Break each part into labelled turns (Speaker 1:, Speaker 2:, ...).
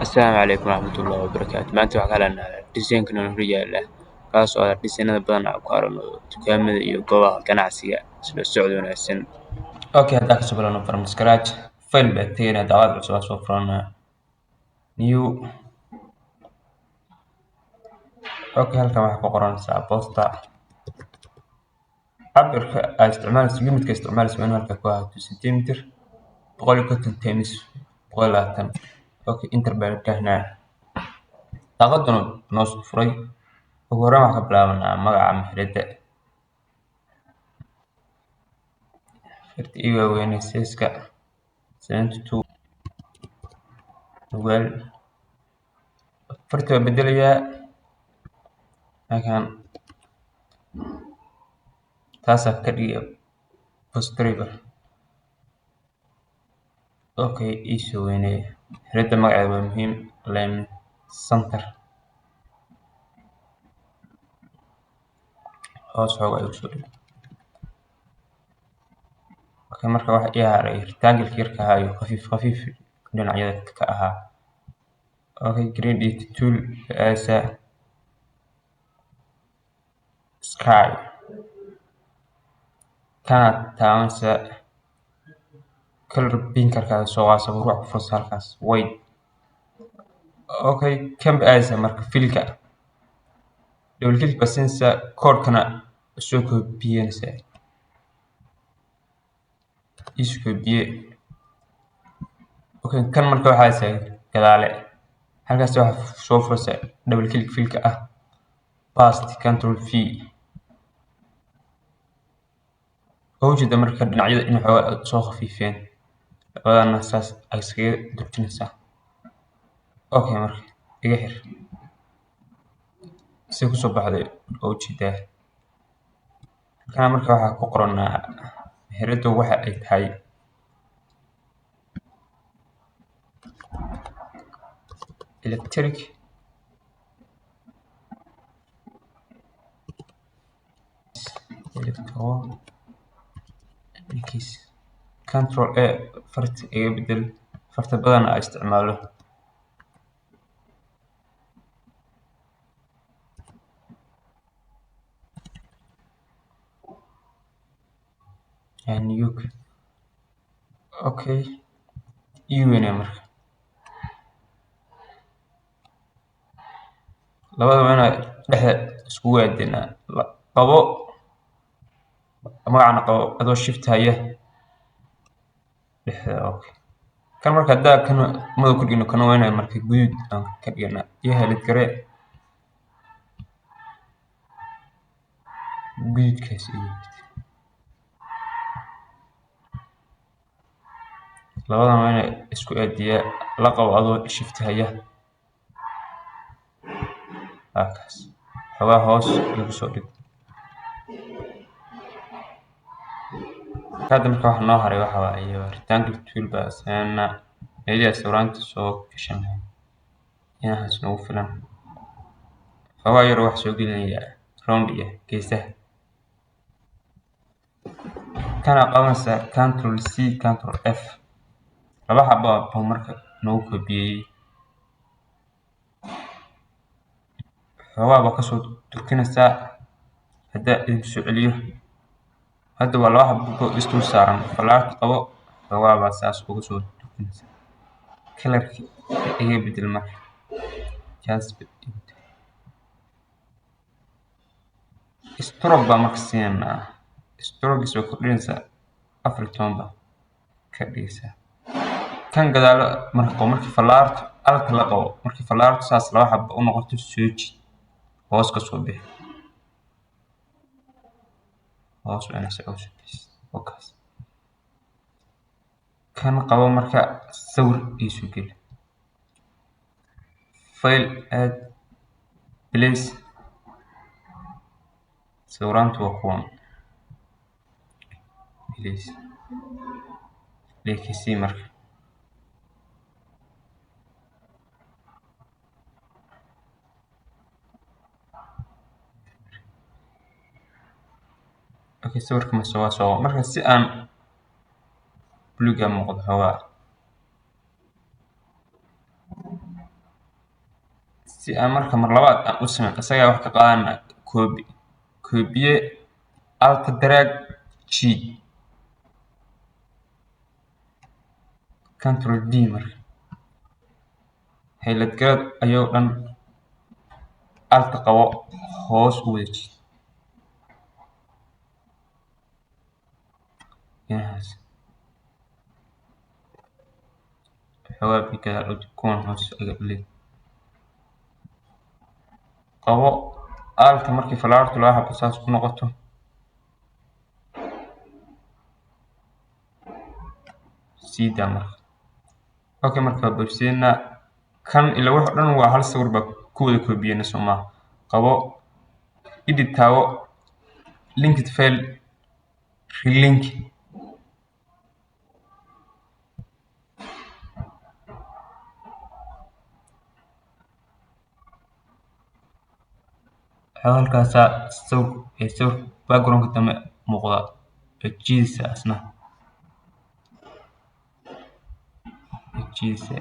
Speaker 1: Asalaamu calaykum waraxmatullaahi wabarakaatu. Maanta waxaan ka hadlaynaa design-kan hor yaala, kaas oo ah designada badan aan ku aragno dukaamada iyo goobaha ganacsiga. Isla socod wanaagsan.
Speaker 2: Okay, haddaan kasoo bilowno from scratch, file baa tegaynaa, daaqad cusub aa soo furanaa, new. Okay, halkan waxaa ku qoranaysaa poster. Cabirka aad isticmaalayso, unitka isticmaalayso, waa inuu halkaa ku ahaato centimeter, 150 times 120. Okay, enter baan dhahnaa. Daaqaduna noo soo furay. Ugu horreyn waxaan ka bilaabanaa magaca meherada. Farta ii waaweynee, size-ka 72. Well, farta waa bedelayaa halkan, taasaa ka dhigaya postriver. Okay, ii soo weynee. Meherada magaceeda waa muhiim. Line center, hoos xoogaa igu soo dhig. Okay, marka waxa ii haray rectangle yarka ahaa iyo khafiif khafiif dhinacyada ka ahaa. Okay, gradient tool aasa, sky kana taabanaysaa, color pickerkaada soo qaadaysa, ruux ku furaysa halkaas, white. Okay, kan ba aadaysaa marka fillka, double click baa siinaysaa, koodhkana soo koobiyeynaysaa, iisoo koobiye. Okay, kan marka waxaa aadaysaa gadaale, halkaas waxaa soo furaysaa double click fillka ah, paste, control V. Waa ujeeda marka dhinacyada in xoogaa soo khafiifeen, labadana saas ay iskaga durjinaysaa. Okay, marka iga xir si kusoo baxday waa ujeedaa. Halkan marka waxaa ku qoranaa meheradu waxa ay tahay: electric electronics. Control A, farta iga bedel, farta badan aa isticmaalo. Nuke. Okay, ii weynee marka. Labada waa inaa dhexda iskugu aadinaa. Qabo magacana, qabo adoo shift haya dhexda. Okay, kan marka haddaa kan madow ka dhigno, kana waa inaa marka guduud aan ka dhignaa iyo highlight garee guduudkaas iyo labadan waa inaa isku aadiyaa. La qabo adoo shift haya halkaas, xogaa hoos igu soo dhig. Hadda marka waxa noo haray waxa waaye rectangle tool baa sameynaa, meelihi sawiraanta soo gashan lahayn. Inahaas nagu filan. Xogaa yar wax soo gelinaya, round iyo geesaha. Kana qabanaysaa, control C, control F, laba xabo buu marka noogu koobiyey. Xoogaa baa kasoo durkinaysaa. Haddaa idinku soo celiyo, hadda waa laba xabo isdul saaran. Falaarta qabo, xoogaa baa saas uga soo durkinaysaa. Colorki iga bedel marka. Jasper stroke baa marka siinaynaa. Stroke soo kordhinaysaa, 14 baa ka dhigaysaa. Kan gadaalo marka qabo, markii falaarto alka la qabo, markii falaarto saas laba xabo u noqoto, soo jiid, hoos ka soo bixi, hoos waa inaa soo bixisid. Wakaas kan qabo marka, sawir iisoo geli, file add, place. Sawiraantu waa kuwan. Place leekisii marka. Okay, sawirka mase waa soo marka si aan buluuga muuqdo xoogaa. Si aan marka mar labaad aan u samayn, isagaa wax ka qaadana copy, copy alt drag jiid, control D. Marka highlight garad ayoo dhan, alt qabo, hoos u wada jiid dhinacaas, xoogaa bikada kuwan hoos aga dhig. Qabo alt, markii falaartu laba xabo saas ku noqoto, sii daa marka. Okay, marka boobsiinaa kan ila wax dhan waa hal sawir baa ku wada koobiyeyna, soo maaha? Qabo, edit taabo, linked file, relink. Halkaasaa sawir ee sawir background-ka dambe muuqda jiidisa, asna jiidisa.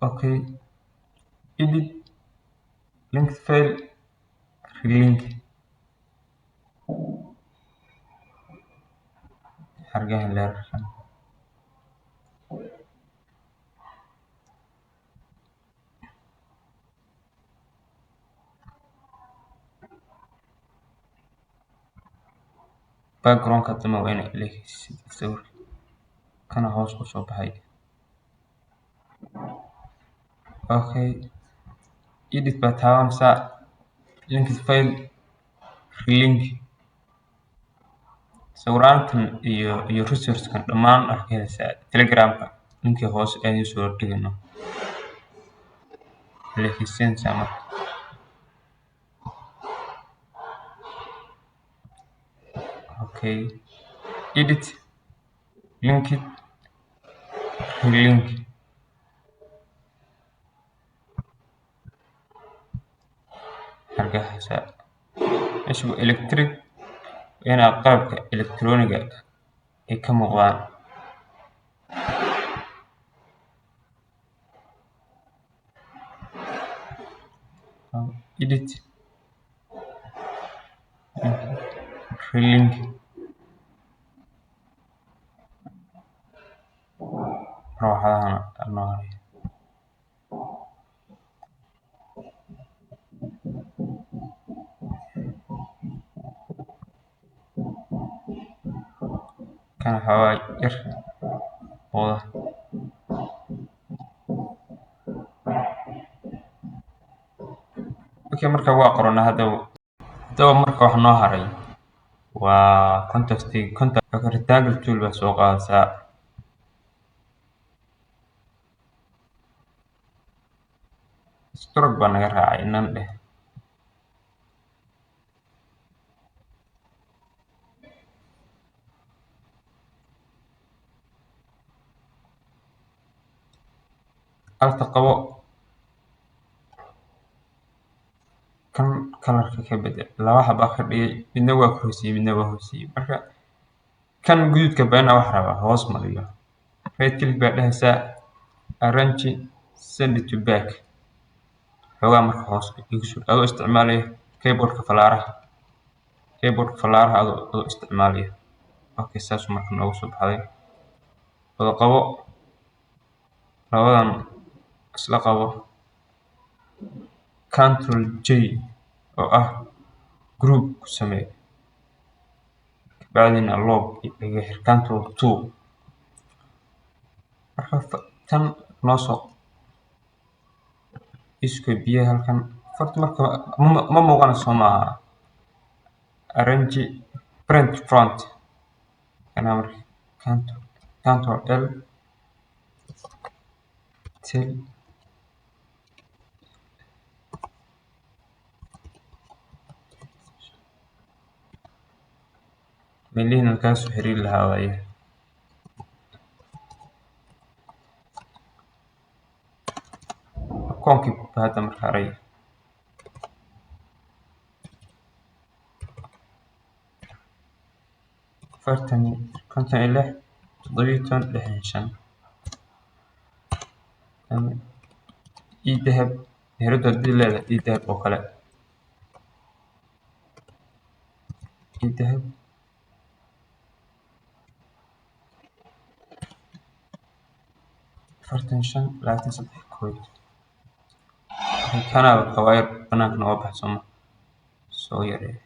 Speaker 2: Okay, edit, linked file, relink. Xargahan leerarkan background-ka dambe waa inaa leekisid sawirka kana hoos usoo baxay. Okay, edit baa taabanaysaa, linked file, relink. Sawiraantan iyo resource-kan dhammaan waxaad ka helaysaa Telegramka, linkii hoose aan idiin soo dhigano. Leekisinaysaa marka. Okay, edit, linked, relink. Xargahaasa meesha waa electric, inaa qalabka electroniga ay ka muuqdaan. Edit, relink. Marawaxadahana noo haray. Kan waxoogaa yar muuqda. Okay, marka waa qoranaa hadaba. Marka wax noo haray waa contact. Contact rectangle tool baa soo qaadaysaa. Stroke baa naga raacay, nan dheh. Alt-a qabo, kan colorka ka bedel. Laba xabaa ka dhigay, midna waa korsiiyey, midna waa hoosiyey. Marka kan guduudka baa wax rabaa hoos mariyo. Right click baa dhehaysaa, arrange, send to back. Xoogaa marka hoos igu soo adoo isticmaalaya keyboardka falaaraha, keyboardka falaaraha adoo isticmaalaya. Okay, saas marka noogu soo baxday. Wada qabo labadan, isla qabo, control J oo ah group ku samee, kabacdina lock iga xir, control 2. Marka tan noo soo isko biyaha halkan farta marka ma muuqanayso maaha. Arrange, print front. Kana marka control L tel. Meelihiin kaa soo xiriiri lahaa waaye. Akoonkii baa hadda marka haray. 40, 56, 17, 65. Ama eDahab, meheradu hadii leedahay eDahab oo kale, eDahab 45, 23, 11. Kanaaba xoogaa banaanka nooga baxay, sooma soo yaree.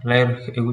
Speaker 2: Layerka igu.